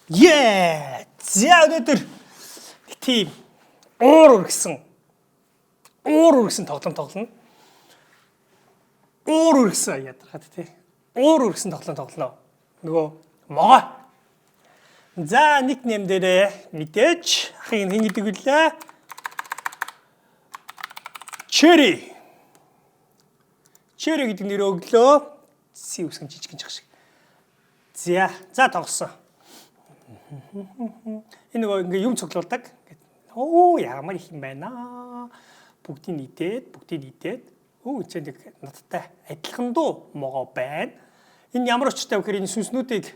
Yeah! За, өнөөдөр тийм уур үргэсэн тоглоом тоглоно. Уур үргэсэн, ядаргаад тий. Уур үргэсэн тоглоом тоглоно. Нөгөө могой. За, nickname дээрээ мэдээж ахын хэн гэдэг вүлээ? Cherry. Cherry гэдэг нэр өглөө. Си үсгэн жижигэн чих шиг. За, за, тоглосон. Энэ нөгөө ингээ юм цуглуулдаг. Оо, ямар их юм байна. Бүгдийг идээд, бүгдийг идээд. Өө, энэ нэг надтай адилхан дуу могоо байна. Энэ ямар учиртай вэ гэхээр энэ сүнснүүдийг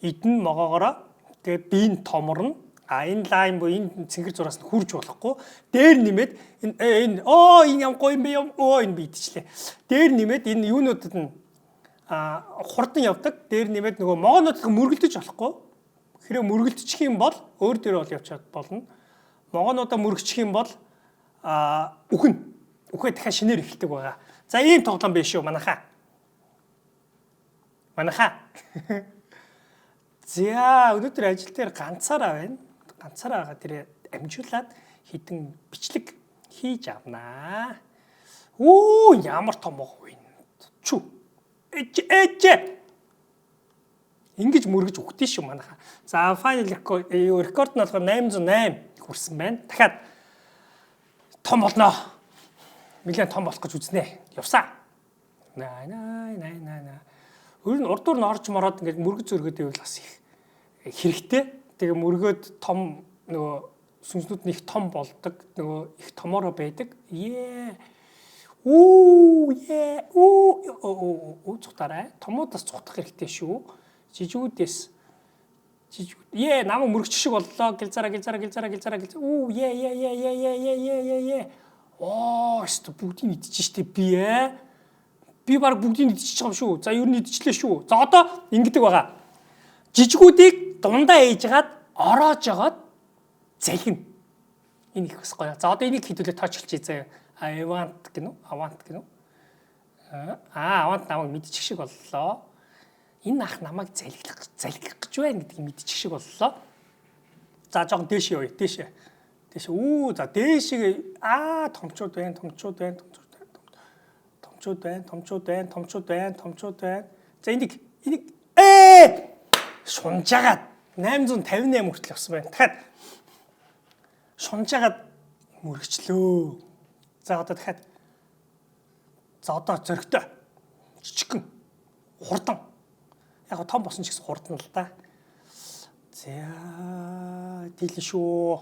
идэн могоогоороо, тэгээ бие нь томорно. А энэ lime буюу энэ цэнгэр зураас нь хурж болохгүй. Дээр нэмээд энэ оо, энэ ям гоё юм бэ юм. Оо, энэ би идчихлээ. Дээр нэмээд энэ юунуудад нь хурдан явдаг. Дээр нэмээд нөгөө могоонууд мөргөлдөж болохгүй. Хэрэг мөргөлдчих юм бол өөр дээр бол явчаад болно. Могоонуудаа мөргөчих юм бол үхэн. Үхээ дахиад шинээр эхэлдэг байгаа. За, ийм тоглоом биш шүү, манайхаа. Манайхаа. За, өнөөдөр ажил дээр ганцаараа байна. Ганцаараа байгаа дээрээ амжуулаад хідэн бичлэг хийж авнаа. Оо, ямар том могоо вэ? Чү. Эж эж. Ингэж мөргөж үхтээ шүү, манайхаа. За, final рекорд нь болохоор 808 хүрсэн байна. Дахиад том болно. Нилээн том болох гэж үзнэ. Явсаа. На на на на на. Өөр нь урдуур нь орж мороод ингээд мөргөж зөргöd байвал бас их хэрэгтэй. Тэгээ мөргөөд том нөгөө сүнснүүд нь их том болдог. Нөгөө их томороо байдаг. Ее. Үү, е, үү, үү, цухтарай. Томуудаас цухтах хэрэгтэй шүү. Жижигүүдээс жижиг. Е, намайг мөрөгч шиг боллоо. Гэлзара, гэлзара, гэлзара, гэлзара, гэлзара. Үү, е, е, е, е, е, е, е, е, е. Оо, өстө бүгдийг идчих штэ би ээ. Би баг бүгдийг идчихэж байгаа юм шүү. За, ер нь идчихлээ шүү. За, одоо ингэдэг байгаа. Жижигүүдийг дундаа ээжгаад ороож жагаад залгина. Энэ их бас гоё. За, одоо энийг хэдүүлээ тоочлж заяа. Авант гэнэ үү? Авант гэнэ үү? Аа, Авант намайг мэдчих шиг боллоо. Энэ ах намайг залгих гэж байна гэдгийг мэдчих шиг боллоо. За, жоохон дээш явъя. Дээш. Дээш. Үү, за, дээшээ томчууд байна, томчууд байна, томчууд байна. Томчууд байна, томчууд байна, томчууд байна, томчууд байна. За, энийг шунжаагаад 858 хүртэл явсан байна. Дахиад шунжаагаад мөргөчлөө. За, одоо дахиад, за, одоо зөрөгтэй. Жижигхэн. Хурдан. Яг го том болсон ч гэсэн хурдан л да. За, дийлэн шүү.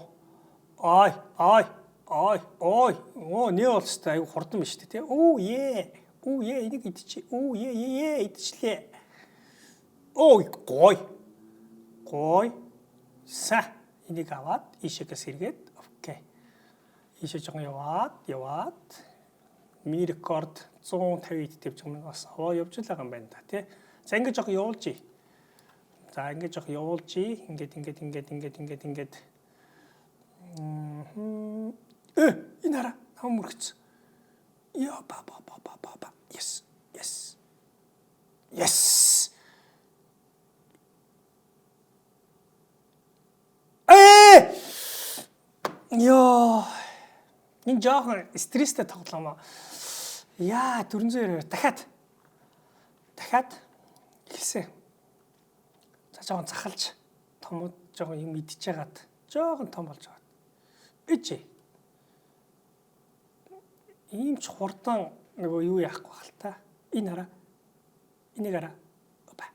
Ай, ай, ай, ой. Оо, нэ бол өстой айгу хурдан биш үү те. Оо, е. Оо, е, энийг идчих. Оо, е, е, е, идчихлээ. Ой, гой. Гой. Са. Энийг аваад ийшээгээ сэргээд, okay. Ийшээ жоохон яваад, яваад миний рекорд 150 ид тавьж байгаа юм, бас аваа явж л байгаа юм байна да тий. За, ингэж жоохон явуулж. За, ингэж жоохон явуулж. Ингээд, ингээд, ингээд, ингээд, ингээд, ингээд. Энэ хараа, нам мөргөц. Я ба ба ба ба ба ба. Yes. Yes. Yes. Э! Йоо. Энэ жоохон стресстэй тоглоом аа. Яа, 492, дахиад дахиад эхэлсэн. За, жоохон захалж томууд жоохон юм идчихэгаад жоохон том болж байгаа. Ич. Ийм ч хурдан нөгөө юу яахгүй хал та. Энэ хараа. Энийг хараа. Опа.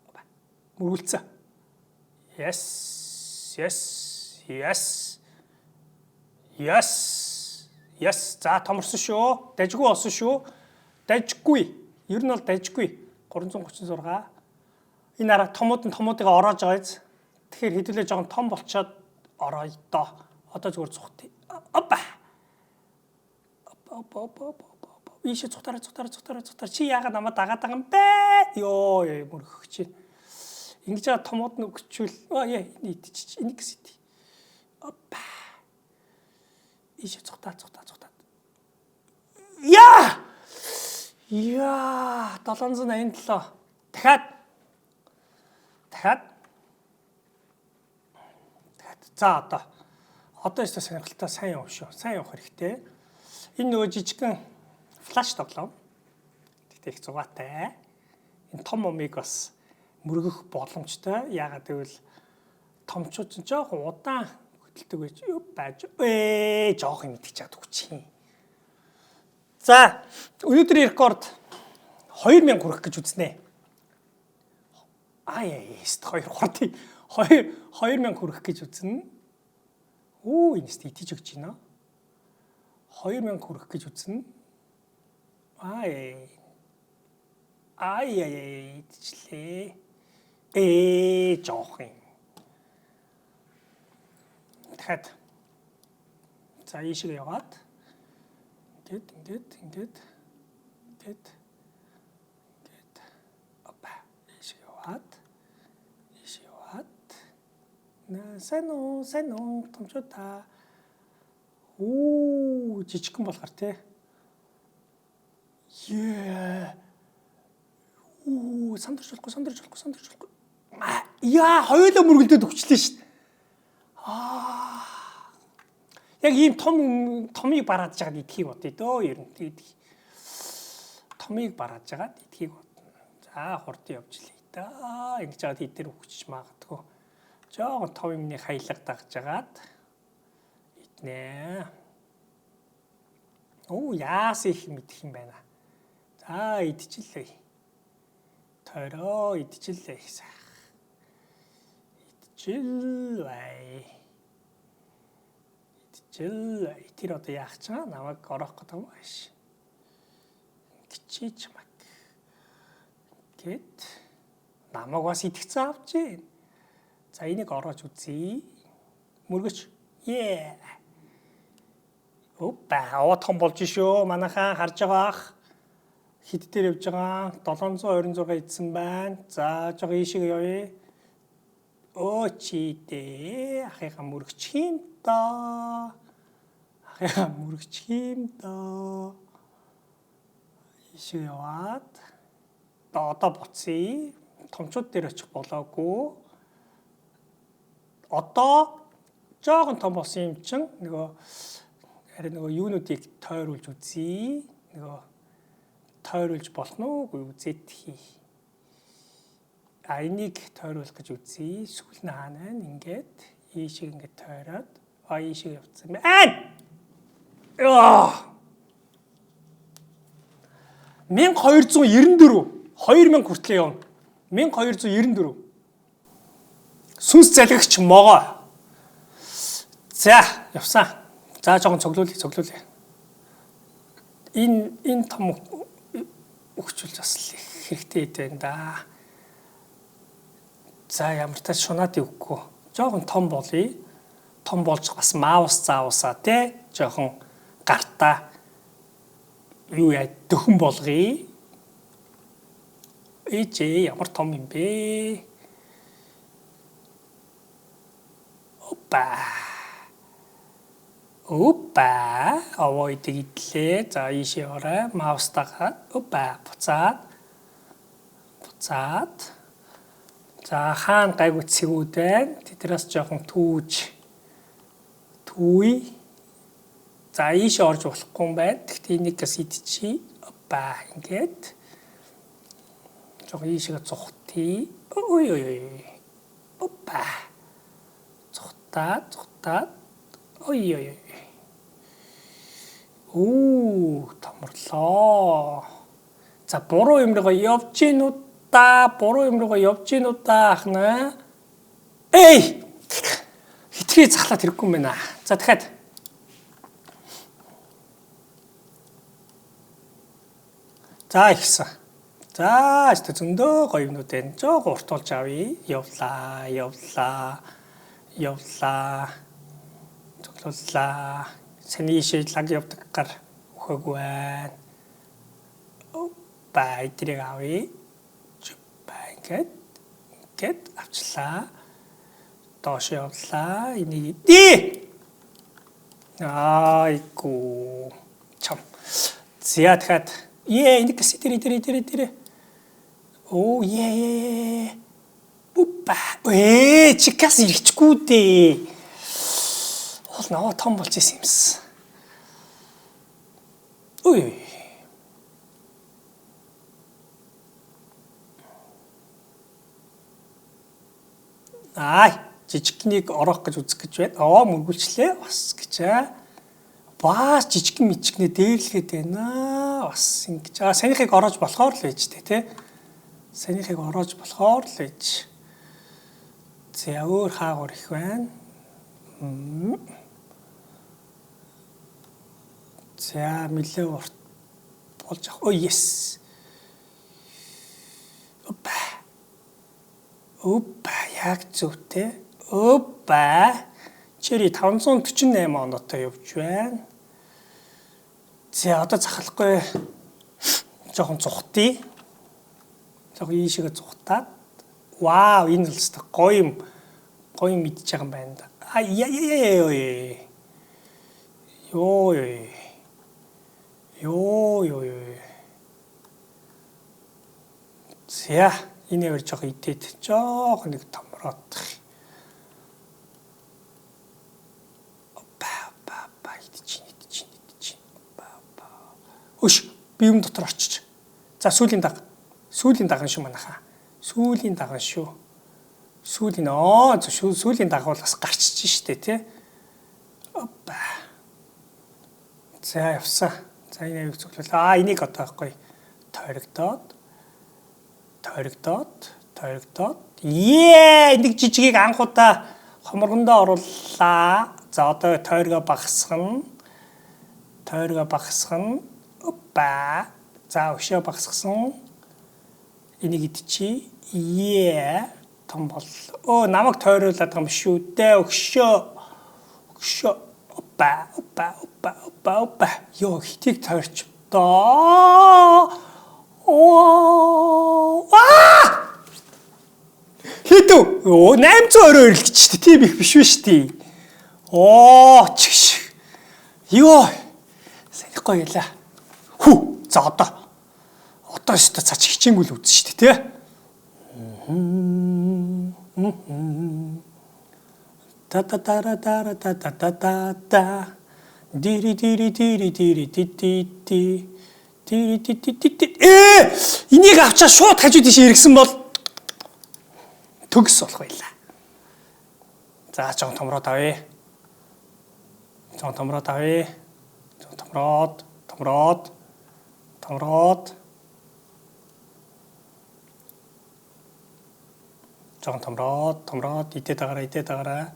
Опа. Мөргөлцөө. Yes. Yes. Yes. Yes. Yes. За, томорсон шүү. Дажгүй болсон шүү. Дажгүй. Ер нь бол дажгүй. 336. Энэ араа томууд нь томуудыг ороож байгаа биз. Тэгэхээр хэдүүлээ жоохон том болчоод орооё доо. Одоо зүгээр цухт. Опа. Опа, опа, опа, опа. Ийшээ цухтараа, цухтараа, цухтараа, цухтараа. Чи яагаад намайг дагаад байгаа юм бэ? Йоо, мөргөх чи. Ингэж байгаа томууд нь өгчүүл. Оо, яа, энэ идчих. Энийг гэс идэ. Опа. Ийшээ цухтаа, цухтаа, цухтаа. Яа! Яа, 787. Дахиад. Дахиад. За одоо өстө сонирхолтой сайн явах шүү. Сайн явах хэрэгтэй. Энэ нөгөө жижигхэн flash тоглоом. Тэгтээ их зугаатай. Энэ том умыг бас мөргөх боломжтой. Яагаад гэвэл томчууд ч жоохон удаан хөдөлдөг байж юу байж жоох юм идэх чад өгч юм. За, өнөөдрийн рекорд 2000 хүрэх гэж үзнэ. Аа яа, 2 3 2 2000 хүрэх гэж үзнэ. Оо, энэ тест идэж өгч байна. 2000 хүрэх гэж үзнэ. Аа яа. Ай яа идчихлээ. Жоох юм. Дахиад за ийшээ яваад ингээд ингээд ингээд ингээд ингээд опа ийшээ яваад ийшээ яваад наа сайн уу сайн уу томчуудаа үү жижигхэн болохоор те Ее үү сандарч болохгүй сандарч болохгүй сандарч болохгүй яа хоёулаа мөргөлдөд өгчлээ шүү дээ. Аа. Яг ийм том томыг барааж жагаад идэхийг бодъё дөө ер нь идэх. Томыг барааж жагаад идэхийг бодно. За хурдан явж лээ да. Ингэж жагаад идэр өгчж магадгүй. Жохон том юмны хаялга дагж жагаад иднэ. Оо яас их мэдэх юм байна. За идчихлээ. Тойроо идчихлээ сайх. Идчихлээ. Идчихлээ. Тэр одоо яах ч юм намайг ороох гэдэг юм ааш. Ингэчиж чамайг. Ингээд намайг бас итгэцэн авч гин. За энийг ороож үзье. Мөргөч. Ее. Опа, оо том болж шүү. Манайхан харж байгаа ах. Хэд дээр явж байгаа? 726 идсэн байна. За жоо ийшээ явъя. Өө чи дээ. Ахыгаа мөргөчих юм доо. Ахыгаа мөргөчих юм доо. Ийшээ яваад одоо буцъя. Томчууд дээр очих болоогүй. Одоо жоохон том болсон юм чин нөгөө харин нөгөө юунуудыг тойруулж үзье. Нөгөө тойруулж болно уугүй үзээд хий. А энийг тойруулах гэж үзье. Сүүл нь хаана байна? Ингээд ийшээ ингээд тойроод а ийшээ явцсан байна. Яа! 1294 2000 хүртлээ явна. 1294. Сүнс залгигч могоо. За, явсан. За жоохон цоглуулъя, цоглуулъя. Энэ том өгчүүлж бас хэрэгтэй хэд байна да. За ямар тач шунаад өгөхгүй. Жоохон том болъё. Том болж бас маус заавсаа те жоохон гартаа юу яа дөхөн болгоё. Ээжээ ямар том юм бэ? Опа. Опа. Овоо идэг идлээ. За ийшээ орой. Маус дагаад. Опа. Буцаад. Буцаад. За хаана гайгүй цэгүүд байна. Тэднээс жоохон түүж түүе. За ийшээ орж болохгүй юм байна. Гэхдээ энийг бас идчихье. Опа. Ингээд. Жоохон ийшээ зугтъя. Ой ой ой. Опа. Зугтаад, зугтаад. Ой ой ой. Оо, томрлоо. За буруу юм руугаа явж гин үү да? Буруу юм руугаа явж гин үү да ахна? Эй! Хитрхи захлаад хэрэггүй юм байна. За дахиад. За ихсэн. За өстө зөндөө гоё юмнууд байна. Жог уртуулж авъя. Явлаа, явлаа. Явлаа. Цоглууллаа. Саний ишээ лаг явдаг гар өгөөгүй байна. Опа, эдрийг авъя. Чупа ингээд ингээд авчлаа. Доош явлаа. Энийг идээ. Айгу. Чам. За дахиад Е энийг гэсэн тэр тэр тэр тэр. Оо е. Упа. Чикас ирчихгүй дээ. Захал наваа том болж исэн юмсан. Үй. Ай, жижигхнийг ороох гэж үзэх гэж байна. Оо, мөргүүлчлээ. Бас гэж аа. Бас жижигхэн мичгнээ дээрлэхэд байна. Бас ингэж. Аа, санийхыг ороож болохоор л байж тээ, тэ. Санийхыг ороож болохоор л байж. За, өөр хаагур их байна. За, нэлээ урт болж ах. Оо, yes. Опа. Опа, яг зөвтэй. Опа. Черри 548 оноотой явж байна. За, одоо захалахгүй жоохон зугтъя. Жоохон ийшээгээ зугтаад. Вау, энэ л өстой гоё юм. Гоё юм идэж байгаа юм байна да. А я я я. Йоо ёо. Йоо ёо ёо. За, энэ явар жоохон идээд жоохон нэг томроодох. Опа, опа, опа, идчих, идчих, идчих. Опа, опа. Өш, би юм дотор орчиж. За, сүүлийн даг. Сүүлийн даган шүү манайхаа. Сүүлийн даган шүү. Сүүлийн аа сүүлийн дагуул бас гарчиж штэ тий. Опа. За, явсан. За, энэ аяг цуглуул. Аа, энийг одоо байхгүй тойрогдоод тойрогдоод тойрогдоод. Ее, нэг жижигийг анх удаа хоморгондоо орууллаа. За, одоо тойргоо багасгана. Тойргоо багасгана. Опа. За, өшөө багасгасан. Энийг идчихье. Ее, том бол. Өө, намайг тойруулаад байгаа юм шүү дээ. Өгшөө. Өгшөө. Опа, опа, опа, опа, опа. Йоо, хитийг тойрч доо. Оо. Аа! Хэдв? Өө, 820 ирлэж штэ. Тийм их биш үү штэ. Оо, чигш. Йоо. Санийхгүй ялаа. Хүү. За, одоо. Одоо өстө цаач хичээнгүйл үзэн штэ, тий. Та та та та та та та та та. Дири дири дири дири ти ти ти. Дири ти ти ти ти. Ээ! Энийг авчаа шууд хажуу тийш эргэсэн бол төгс болох байлаа. За, жоон томроод авъя. Жоон томроод авъя. Жоон томроод, томроод, томроод. Жоон томроод, томроод, идээд агараа, идээд агараа.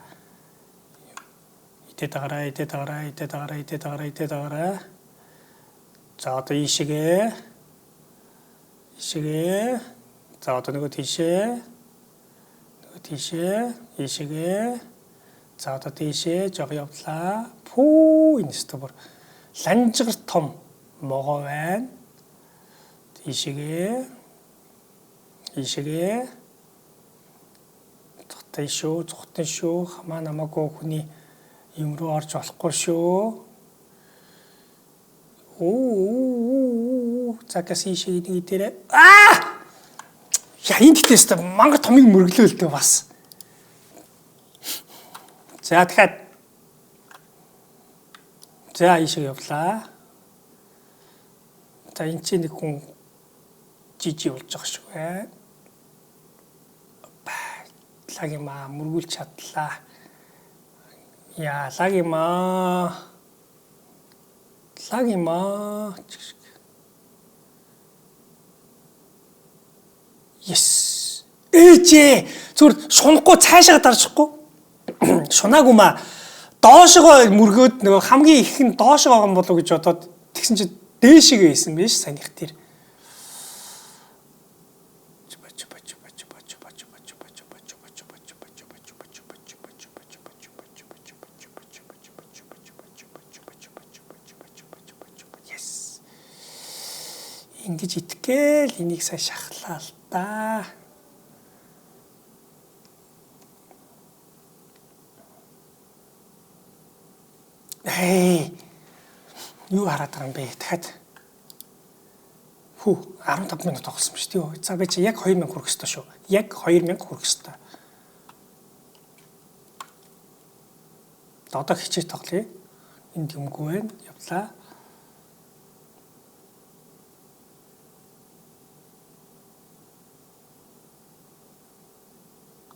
Идээд агараа, идээд агараа, идээд агараа, идээд агараа, идээд агараа. За, одоо ийшээгээ. Ийшээгээ. За, одоо нөгөө тийшээ. Нөгөө тийшээ, ийшээгээ. За, одоо тийшээ жог явлаа. Пүү, энэ өстө бүр ланжигар том могоо байна. Тийшээгээ. Ийшээгээ. Зүхтэн шүү, зүхтэн шүү. Хамаа намаагүй хүний юм руу орж болохгүй шүү. Оо, загас ийшээ нэг дээрээ. Аа! Я, энэ тэгтээс та мангар томыг мөрөглөө л дээ бас. За, дахиад. За, ийшээ явлаа. За, энэ чинь нэг хүн жижиг болж байгаа шүү байна. Лаг юм аа, мөргүүлж чадлаа. Яа, лаг юм аа. Лаг юм аа. Yes. Ээжээ. Зүгээр шунахгүй цаашаа дарчихгүй. Шунаагүй маа. Доошогоо мөргөөд нөгөө хамгийн их нь доошогоо байгаа юм болов уу гэж бодоод тэгсэн чинь дээшээгээ байсан биш саяных тэр. Yes. Ингэж итгээл энийг сайн шахлаа л да. Эй. Юу хараад байгаа юм бэ? Дахиад. Хүү, 15 минут тоглосон ба шүү дээ. За, би чи яг 2000 хүрэх ёстой шүү. Яг 2000 хүрэх ёстой. Одоо хичээж тоглоё. Энд юмгүй байна. Явлаа.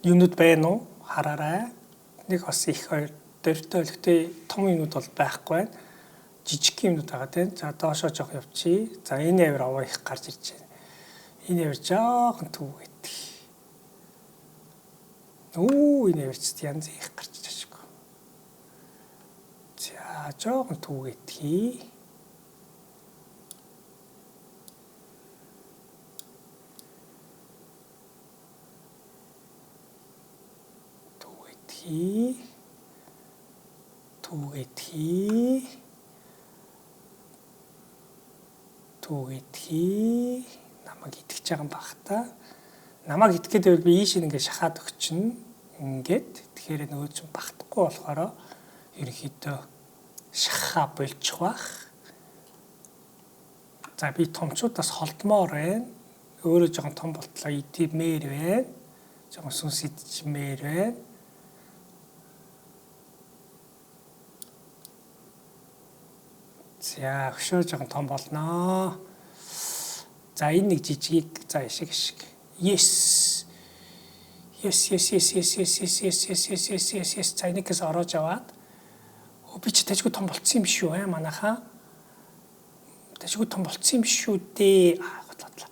Юмнууд байна уу? Хараарай. Нэг бас их хоёр дөрвтэй өлегтэй том юмнууд бол байхгүй байна. Жижиг юмнууд байгаа тийм. За доошоо жоох явчих. За энэ авир овоо их гарч ирж байна. Энэ авир жоохон түүгээд. Өө энэ авирч янз их гарч ирж байгаа. За жоохон түүгээд хий. Түүгээд хий. Түүгээд хий. Түүгээд хий. Намайг итгэж байгаа юм бах та. Намайг итгээд байвал би ийш ингэ шахаад өгчнө. Ингээд тэгэхээр нөгөө чинь багтахгүй болохоор ерөнхийдөө шахаа болчих бах. За би томчуудаас холдмоор байна. Өөрөө жоохон том болтлоо идэмээр байна. Жоохон сүнс идчихмээр байна. За өшөө жоохон том болноо. За энэ нэг жижигийг за ишиг ишиг. Yes. Yes yes yes yes yes yes yes yes yes yes yes yes. За энийгээс ороож аваад би чи тажгүй том болцсон юм шүү аа манайхаа. Тажгүй том болцсон юм шүү дээ. Аа готлоо.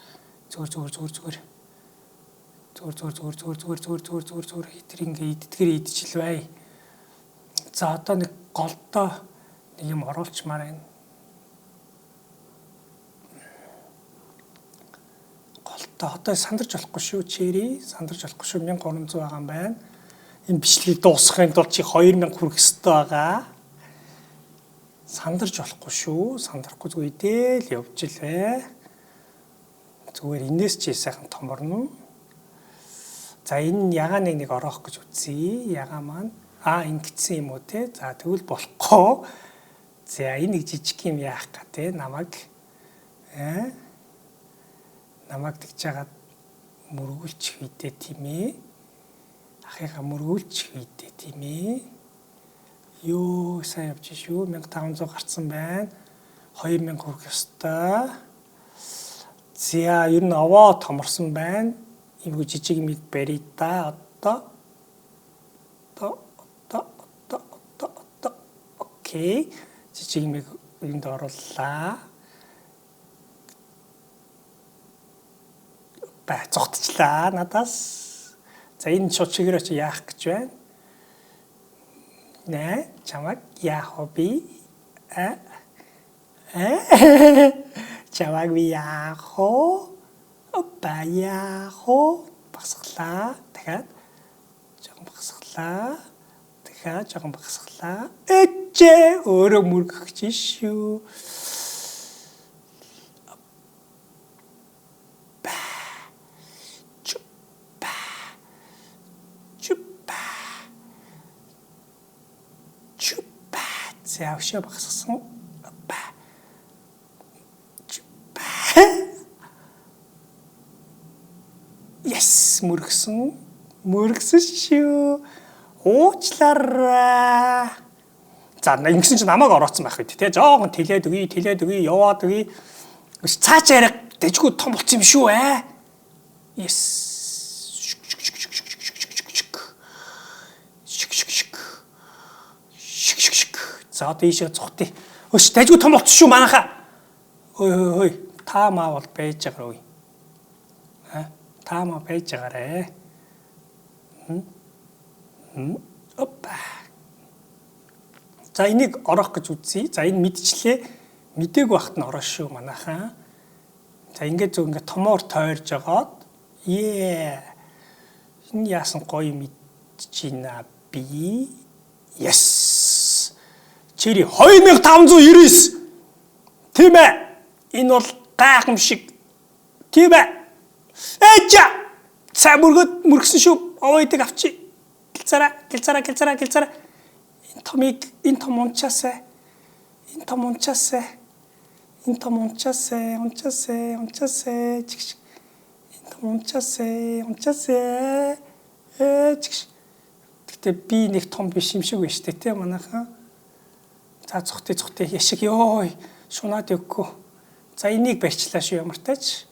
Зүгээр зүгээр зүгээр зүгээр. Зүгээр зүгээр зүгээр зүгээр зүгээр зүгээр зүгээр зүгээр зүгээр хитэр ингээ иддгэр идчихэл бай. За одоо нэг голдоо нэг юм оруулчмаар байна. Голдоо одоо сандарч болохгүй шүү чири. Сандарч болохгүй шүү 1300 байгаа юм байна. Энэ бичлэгийг дуусгахын тулд чи 2000 хүрэх ёстой байгаа. Сандарч болохгүй шүү. Сандрахгүй зүгээр идээл явж илвэ. Зүгээр энэс чи сайхан томорно. За энэ ягаан нэг ороох гэж үзье. Ягаан маань аа ингэсэн юм уу те. За тэгвэл болохгүй. За энэ нэг жижиг юм яах га те намайг намайг тэгж жагаад мөргүүлчих үедээ тийм ээ. Ахыгаа мөргүүлчих үедээ тийм ээ. Йоо сайн явж шүү. 1500 гарцсан байна. 2000 хүрэх ёстой. За ер нь овоо томорсон байна. Иймгүй жижиг юмыг барья да. Одоо одоо одоо одоо одоо одоо окей. Жижиг юмыг энд орууллаа. Бай зогтчлаа надаас. За энэ шууд чигээр очи яах гэж байна? Нэ чамайг яах вэ би? А чамайг би яах вэ? Опа яах вэ? Багсглаа. Дахиад жоохон багсглаа. Дахиад жоохон багсглаа. Эчээ өөрөө мөргөх чинь шүү. Чупа. За өшөө багсгсан. Опа. Чупа. Yes, мөргсөн. Мөргсөн шүү. Уучлаарай. За ингэсэн чинь намайг орооцсон байх үед те жоохон тэлээд өгье, тэлээд өгье, яваад өгье. Цааш арай дэжгүй том болцсон юм шүү ээ. Yes. Шик шик шик. Шик шик шик. За одоо ийшээ цухтыг. Өш дайжгүй том болчих шүү манайхаа. Ой ой ой та маа бол байж байгаа үе. Аа та маа байж байгаарэ. Опа. За энийг ороох гэж үзье. За энэ мэдчлээ. Мдээгүй бахт нь ороо шүү манайхаа. За ингээд зөв ингээд томоор тойрж агаад ээ. Энэ яасан гоё мэдчихэна би. Yes. Чири 2599. Тийм ээ. Энэ бол гайхамшиг. Тийм ээ. Ээжа. Цаа мөргөд мөргсөн шүү. Овоо идэг авчи. Гэлцараа, гэлцараа, гэлцараа, гэлцараа. Энэ томыг энэ том унчаасай. Энэ том унчаасай. Энэ том унчаасай, унчаасай, унчаасай. Чигш. Энэ том унчаасай, унчаасай. Ээ чигш. Гэтэ би нэг том биш юм шиг байна шүү дээ, тэ манайхан. За, цухтыг цухтыг яшиг ёо шунаад өгөхгүй. За, энийг барьчлаа шүү ямар тач.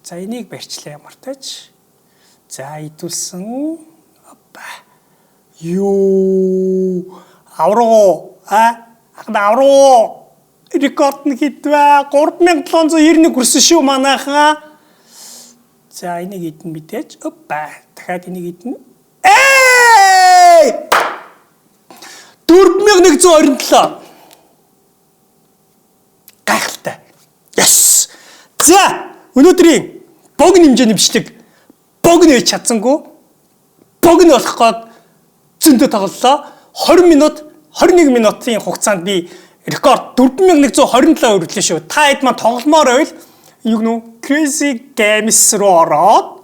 За, энийг барьчлаа ямар тач. За, идүүлсэн. Опа. Юу. Авруу. А ахна авруу. Рекорд нь хэд вэ? 3791 хүрсэн шүү манайхан. За, энийг идэн мэдээж. Опа. Дахиад энийг идэн. Эй! 4127. Гайхалтай. Yes. За, өнөөдрийн богино хэмжээний бичлэг богино байж чадсангүй. Богино болох гээд зөндөө тоглолоо. 20 минут, 21 минутын хугацаанд би рекорд 4127 өрлөө шүү. Та хэд маань тогломоор байвал юу гэнэ Crazy Games руу ороод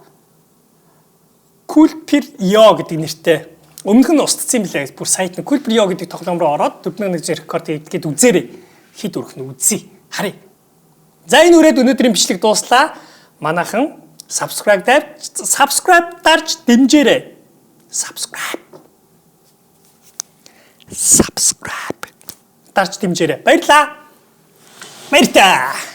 Culprit.io гэдэг нэртэй, өмнөх нь устдсан юм билээ. Бүр сайт нь Culprit.io гэдэг тоглоом руу ороод 4100 рекорд хийгээд үзээрэй. Хэд өрөх нь үзье. Харъя. За, энэ үрээд өнөөдрийн бичлэг дууслаа. Манайхан subscribe дарж дэмжээрэй. Subscribe. Subscribe дарж дэмжээрэй. Баярлалаа. Баяртай.